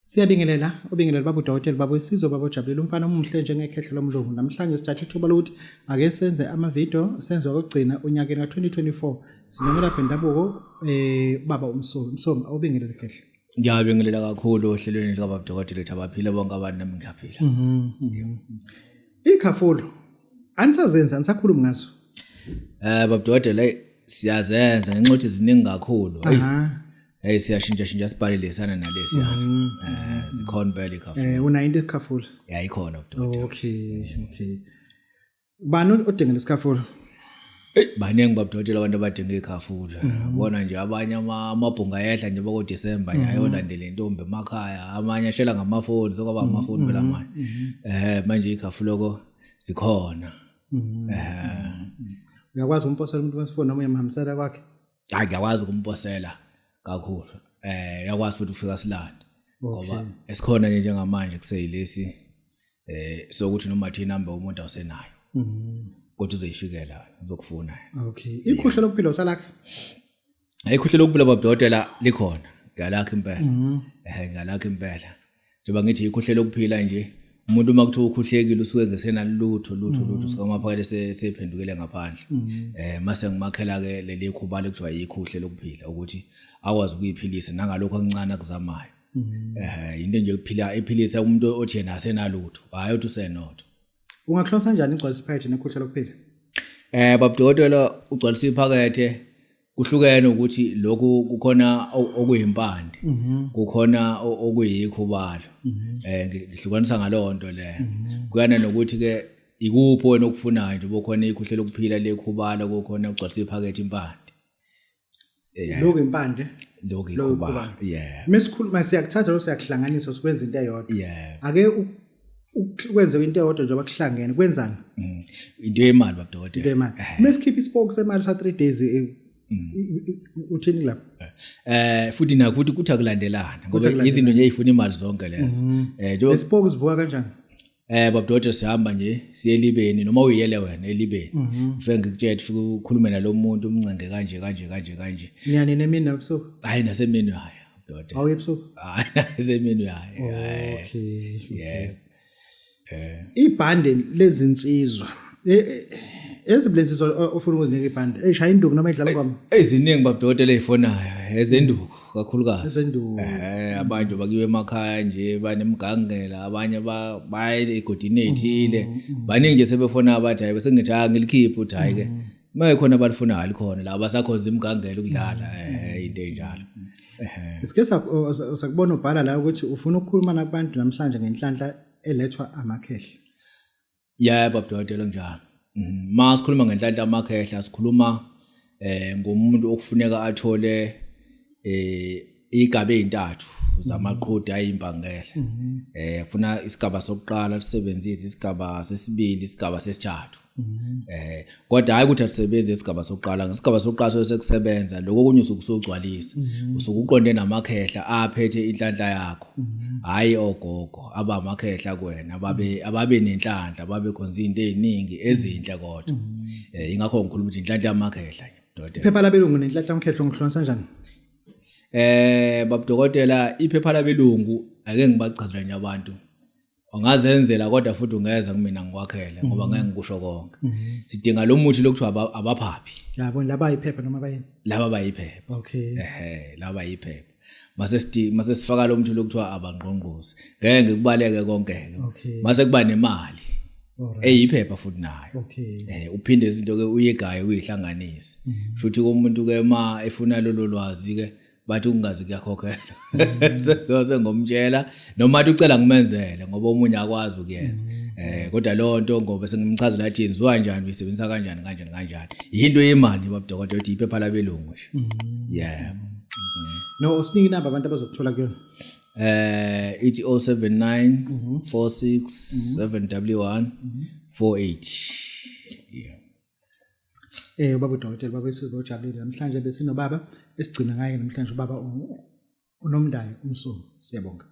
Siyabingelela, ubingelela baba udokotela baba wesizwe baba ojabulile umfana omuhle njengekhehla lomlungu. Namhlanje sithatha ithuba lokuthi ake senze ama-video senze okugcina onyakeni ka-2024. Sinomelaphi wendabuko ubaba uMsomi. Msomi, awubingelele khehla. Ngiyabingelela kakhulu ohlelweni lika baba dokotela ukuthi abaphile bonke abantu, nami ngiyaphila. Ikhafulo anisazenzi, anisakhulumi ngazo. Baba dokotela, hey, siyazenza ngenxa yokuthi ziningi kakhulu. Hey, hey, siyashintsha shintsha sibhale lesana nalesiyana. Zikhona impela ikhafulo. Unayo into ekhafulo? Ya, ikhona, baba dokotela. Okay. Ubani odinga lesikhafulo? Hey, baningi, baba dokotela, abantu abadinga ikhafulo. Yabona nje abanye amabhunga ayehla nje bako December nje ayolandela intombi emakhaya, amanye ashela ngamafoni, sokwaba amafoni phela manje. Manje ikhafulo ko zikhona. Uyakwazi ukumposela umuntu wesifoni noma uyamhambisela kwakhe? Hayi, ngiyakwazi ukumposela kakhulu. Uyakwazi futhi ukufika silande. Ngoba esikhona nje njengamanje kuseyilesi sokuthi noma thi inamba umuntu awusenayo. Kodwa uzoyifikela, uzokufuna. Okay. Ikhuhlo lokuphila usalakha? Ikhuhlo lokuphila, baba dokotela, likhona. Ngiyalakha impela. Ngiyalakha impela. Njengoba ngithi ikhuhlo lokuphila nje, umuntu uma kuthiwa ukhuhlekile usuke ngesenalutho lutho lutho, usuke amaphakethe sephendukele ngaphandle. Mase ngimakhela ke leli khuba lekuthiwa ikhuhle lokuphila ukuthi akwazi ukuyiphilisa nangalokho okuncane akuzamayo. Into nje ukuphila ephilisa umuntu othi yena asenalutho, hayi uthi usenotho. Ungakuhlonisa kanjani igcwalisa iphakethe nekhuhlo lokuphila? Baba dokotela, ugcwalisa iphakethe kuhlukene ukuthi lokhu kukhona okuyimpande, kukhona okuyikhubalo. Ngihlukanisa ngalowo nto leyo. Kuyana nokuthi ke ikuphi wena okufunayo nje, bokhona ikhuhle lokuphila lekhubalo, kukhona ugcwalisa iphakethe impande. Lokhu impande. Lokhu ikhubalo. Yeah. Mesikhuluma siyakuthatha lo siyakuhlanganisa sikwenza into eyodwa. Yeah. Ake ukwenze into eyodwa njengoba kuhlangene kwenzani? Into yemali, baba dokotela. Into yemali. Mesikhipha isipoki semali sa 3 days, uthini lapho? Futhi nakho futhi kuthi akulandelana ngoba izinto nje ezifuna imali zonke lezo. Njengoba Lesipoki sivuka kanjani? Baba dokotela, sihamba nje siye elibeni noma uyiyele wena elibeni. Ngifike ngikutshele, ufike ukhulume nalo muntu, umncenge kanje kanje kanje kanje. Niyani nemini nabusuku? Hayi, nasemini hayi, dokotela. Awuye ebusuku? Hayi, nasemini hayi. Okay. Ibhande lezinsizwa. Eziphi lensizwa ofuna ukuzinika ibhande? Eshaya induku noma edlala ngoma? Eziningi, baba dokotela, ezifonayo ezenduku kakhulukazi. Ezenduku. Abantu bakiwe emakhaya nje banemgangela, abanye baye egodini ezithile. Baningi nje sebefona abathi hayi, bese ngithi hayi ngilikhiphe, uthi hayi ke. Maye khona abalifunayo alikhona la basakhonza imgangela ukudlala into enjalo. Sike sakubona ubhala la ukuthi ufuna ukukhuluma nabantu namhlanje ngenhlanhla elethwa amakhehla. Yebo, dokotela, njalo. Ma sikhuluma ngenhlanhla amakhehla, sikhuluma ngomuntu okufuneka athole igaba ezintathu zamaqhude ayimpangela. Funa isigaba sokuqala sisebenzise, isigaba sesibili, isigaba sesithathu. Kodwa hayi ukuthi asisebenzi isigaba sokuqala, ngesigaba sokuqala sekusebenza lokho okunye usuke usugcwalisa. Usuke uqonde namakhehla aphethe inhlanhla yakho. Hayi ogogo abamakhehla kuwena ababe nenhlanhla, babe khonza izinto eziningi ezinhle kodwa. Ingakho ngikhuluma ukuthi inhlanhla yamakhehla nje, dokotela. Iphepha labelungu nenhlanhla yamakhehla ungihlukanisa kanjani? Baba dokotela, iphepha labelungu ake ngibachazele nje abantu. Ungazenzela kodwa futhi ungeza kumina ngikwakhele ngoba ngeke ngikusho konke. Sidinga lo muthi lokuthiwa abaphaphi. Yabo laba iphepha noma bayini? Laba bayiphepha. Okay. Laba yiphepha. Mase sifaka lo muthi lokuthiwa abangqongqozi. Ngeke ngikubaleke konke ke. Mase kuba nemali. Eyiphepha futhi nayo. Okay. Uphinde izinto ke uyigaye uyihlanganise. Futhi umuntu ke ma efuna lolo lwazi ke bathi ukungazi kuyakhokhelwa. Sengomtshela noma athi ucela ngimenzele ngoba omunye akwazi ukuyenza. Kodwa leyo nto ngoba sengimchazela athi yenziwa kanjani, uyisebenzisa kanjani kanjani kanjani. Into yemali, baba dokotela, uthi iphepha labelungu nje. Yeah. No, usinike inamba abantu abazokuthola kuyona. Ithi 079 46 7W1 48. Yeah. Ubaba udokotela baba isizwe ojabulile namhlanje besinobaba esigcina ngaye namhlanje ubaba uNomndayi uMsomi. Siyabonga.